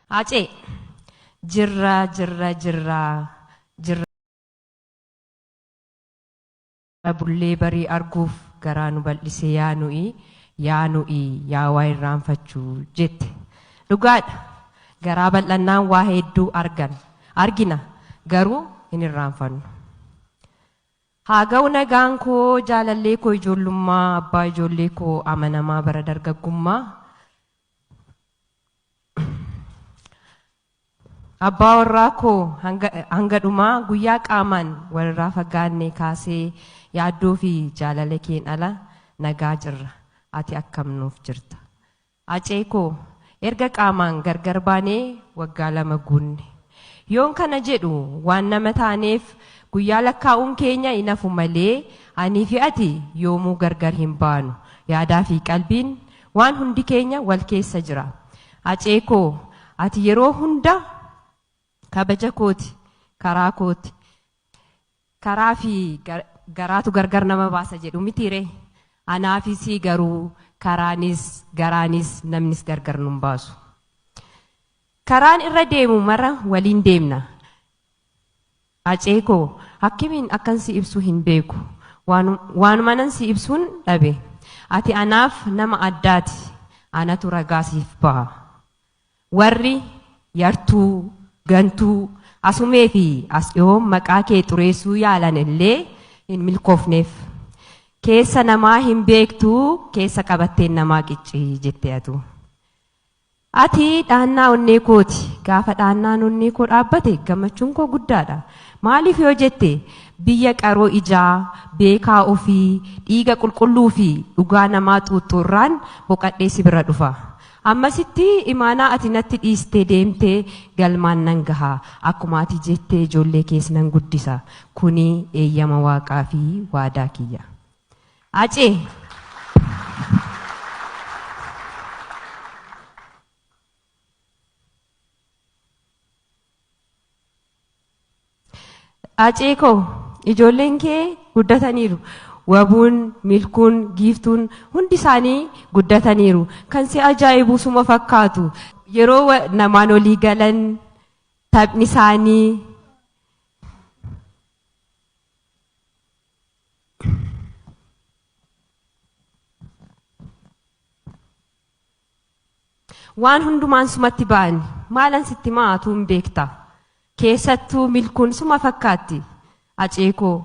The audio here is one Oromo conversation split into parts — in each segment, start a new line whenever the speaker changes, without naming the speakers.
Acee jirra jirra jirra jirra bullee barii arguuf garaa nu bal'ise yaa nuyi yaa nuyi yaa waa irraanfachuu jette. Dhugaadha. Garaa bal'annaan waa hedduu argina garuu hin irraanfannu. Haa ga'u nagaan koo jaalallee koo ijoollummaa abbaa ijoollee koo amanamaa bara dargaggummaa. Abbaa warraa koo hanga dhumaa guyyaa qaamaan walirraa fagaanne kaasee yaaddoo fi jaalala keen ala nagaa jirra. Ati akkam nuuf jirta. Acee koo erga qaamaan gargar baanee waggaa 2 guunne. Yoon kana jedhu waan nama taaneef guyyaa lakkaa'uun keenya hin hafu malee anii fi ati yoomuu gargar hin baanu. Yaadaa fi qalbiin waan hundi keenya wal keessa jira. Acee koo ati yeroo hunda kabaja kooti, karaa kooti. Karaa fi garaatu gargar nama baasa jedhu mitiire. Anaafis garuu karaanis garaanis namnis gargar nun baasu. Karaan irra deemu mara waliin deemna. Acee koo akkamiin akkan si ibsu hin beeku. Waanuma nan si ibsuun dhabe. Ati anaaf nama addaati. Anatu ragaa siif baha. Warri yartuu, gantuu, asumee fi as dhiyoo maqaa kee xureessuu yaalan illee hin milkoofneef. Keessa namaa hin beektuu keessa qabatteen namaa qicci jette atu. Ati dhaannaa onnee kooti. Gaafa dhaannaan onnee koo dhaabbate gammachuun koo guddaadha. Maaliif yoo jette biyya qaroo ijaa, beekaa ofii, dhiiga qulqulluu fi dhugaa namaa xuuxxuurraan boqadhee si bira dhufa. Ammasitti imaanaa ati natti dhiistee deemtee galmaan nan gaha. Akkuma ati jettee ijoollee kees nan guddisa. Kuni eeyyama waaqaa fi waadaa kiyya. Acee. Acee koo ijoolleen kee guddataniiru. Wabuun, milkuun, giiftuun hundi isaanii guddataniiru. Kan si ajaa'ibu suma fakkaatu. Yeroo namaan olii galan taphni isaanii waan hundumaan sumatti ba'an maalan sitti maatu hin beekta. Keessattuu milkuun suma fakkaatti. Acee koo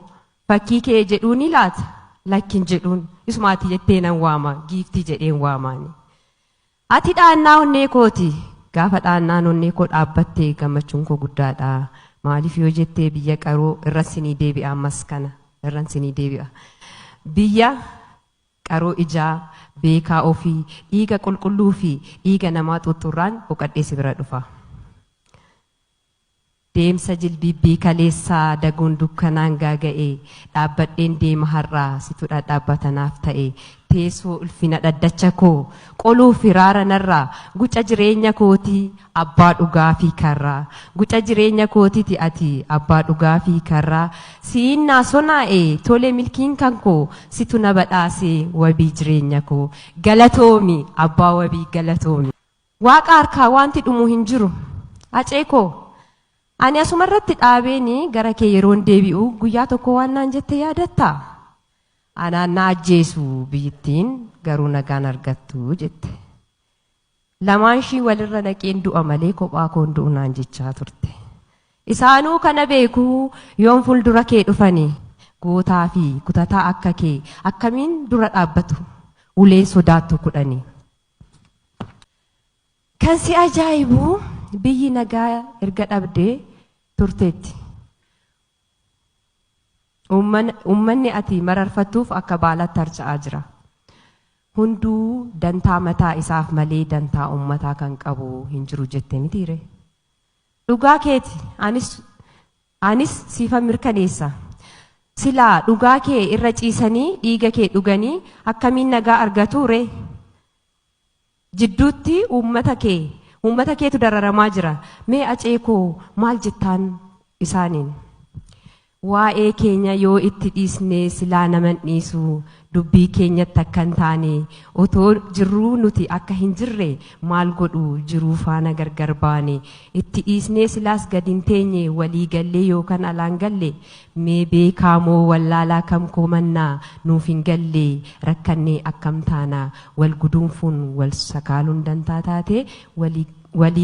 fakkii kee jedhuu ni laata? Lakkin jedhuun isumaati jettee nan waama giiftii jedheen waamaani. Ati dhaannaa onnee kooti. Gaafa dhaannaan onnee koo dhaabbatte gammachuun koo guddaadha. Maaliif yoo jettee biyya qaroo irran sinii deebi'a ammas kana irran sinii deebi'a. Biyya qaroo ijaa, beekaa ofii, dhiiga qulqulluu fi dhiiga namaa xuuxxurraan boqadhee si bira dhufa. Deemsa jilbiibbii kaleessaa daguun dukkanaan gaaga'e dhaabbadheen deema har'aa situ dhadhaabbatanaaf ta'e teessoo ulfina dhaddacha koo qoluu firaara narraa guca jireenya kootii abbaa dhugaa fi karraa guca jireenya kootiiti ati abbaa dhugaa fi karraa siin naa sonaa'e tole milkiin kan koo situ na badhaase wabii jireenya koo galatoomi abbaa wabii galatoomi. Waaqa harkaa wanti dhumu hin jiru. Acee koo ani asuma irratti dhaabeeni gara kee yeroon deebi'u guyyaa tokko waan naan jette yaadattaa? Anaan na ajjeesu biyyittiin garuu nagaan argattu jette. Lamaan ishii walirra naqeen du'a malee kophaa koon du'u naan jechaa turte. Isaanuu kana beeku yoon fuuldura kee dhufani gootaa fi kutataa akka kee akkamiin dura dhaabbatu ulee sodaattu kudhani. Kan si ajaa'ibu biyyi nagaa erga dhabdee turteetti. Uummanni ati mararfattuuf akka baalaatti harca'aa jira. Hunduu dantaa mataa isaaf malee dantaa uummataa kan qabu hin jiru jette mitiire. Dhugaa keeti anis siifan mirkaneessa. Silaa dhugaa kee irra ciisanii dhiiga kee dhuganii akkamiin nagaa argatu ree? Jidduutti uummata keetu dararamaa jira. Mee acee koo maal jettaan isaaniin? Waa'ee keenya yoo itti dhiisne silaa nama hin dhiisu, dubbii keenyatti akka hin taane otoo jirruu nuti akka hin jirre maal godhu jiruu faana gargar baane. Itti dhiisnee silaas gadi hin teenye walii gallee yookaan alaan galle, mee beekaa moo wallaalaa kam koomannaa nuuf hin galle, rakkannee akkam taana, wal guduunfuun wal sakaaluun dantaa taate walii walii.